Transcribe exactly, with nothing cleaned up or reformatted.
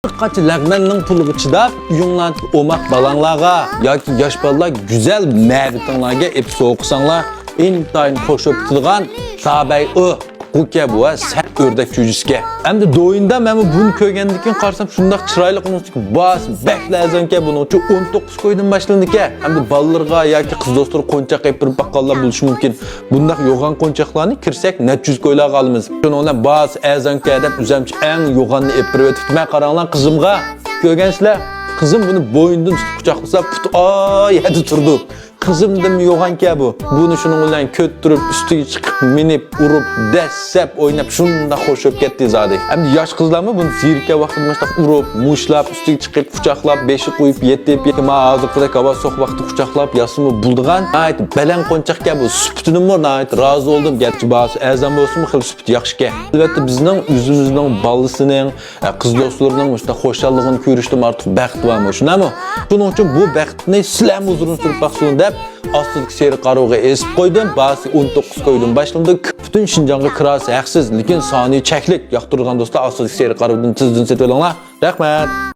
بىر قاچا لەغمەننىڭ پۇلىغا چىداپ، ئۆيۈڭلاردىكى ئوماق بالاڭلارغا ياكى ياش بالىلار گۈزەل مەبىتىڭلارگە ئېلىپ سوۋغا قىلساڭلار، ئىنتايىن خوش بولۇپ كېتىدىغان سابەي ئۇ. بۇكەن بۇ، ھە، سەت ئۆردەك چۈجىسىكەن. ئەمدى دويۇندا مەنمۇ بۇنى كۆرگەندىن كېيىن قارىسام، شۇنداق چىرايلىق، ئۇنىڭ ئۈستىگە باھاسى بەكلا ئەرزانكەن بۇنىڭ ئۈچۈن. ئون توققۇز كويدىن باشلىنىدىكەن. ئەمدى بالىلىرىغا ياكى قىز دوستلىرىغا قونچاق ئېلىپ بېرىپ باققانلار بولۇشى مۇمكىن. بۇنداق يوغان قونچاقلارنى كىرسەك نەچچە يۈز كويلارغا ئالىمىز. شۇنىڭ بىلەن باھاسى ئەرزانكەن دەپ ئۆزۈمچە ئەڭ يوغاننى ئېلىپ بېرىۋېتىپتىمەن. قاراڭلار قىزىمغا. كۆرگەنسىلەر، قىزىم بۇنى بوينىدىن تۇتۇپ قۇچاقلىسا، پۇتى ئاي يەردە تۇرىدۇ. قىزىمدىنمۇ يوغانكەن بۇ. بۇنى شۇنىڭ بىلەن كۆتۈرۈپ، ئۈستىگە چىقىپ، مىنىپ، ئۇرۇپ، دەسسەپ ئويناپ، شۇنداق خوش بولۇپ كەتتى زادى. ئەمدى ياش قىزلارمۇ بۇنى زېرىككەن ۋاقتىدا مۇشۇنداق ئۇرۇپ، مۇشلاپ، ئۈستىگە چىقىپ، قۇچاقلاپ، بېشىغا قويۇپ، يېتىپ، ياكى مانا ھازىرقىدەك ھاۋا سوغۇق ۋاقىتتا قۇچاقلاپ ياتسىمۇ بولىدىغان ناھايىتى بەلەن قونچاقكەن بۇ. سۈپىتىدىنمۇ ناھايىتى رازى بولدۇم. گەرچە باھاسى ئەرزان بولسىمۇ، خېلى سۈپىتى ياخشىكەن. ئەلۋەتتە، بىزنىڭ ئۆزىمىزنىڭ بالىسىنىڭ، ئە، قىز دوستلىرىنىڭ مۇشۇنداق خۇشاللىقىنى كۆرۈشتىن ئارتۇق بەخت بارمۇ، شۇنداقمۇ؟ شۇنىڭ ئۈچۈن بۇ بەختنى سىلەرمۇ ھۇزۇرۇڭدا سۈرۈپ باقسۇن دەپ، ئاستىدىكى سېرىق ئارىۋىغا ئېسىپ قويدۇم. باھاسى ئون توققۇز كويدىن باشلىنىدۇ. پۈتۈن شىنجاڭغا كىراسى ھەقسىز، لېكىن سانى چەكلىك. ياقتۇرىدىغان دوستلار ئاستىدىكى سېرىق ئارىۋىدىن تېزدىن سېتىۋېلىڭلار. رەھمەت.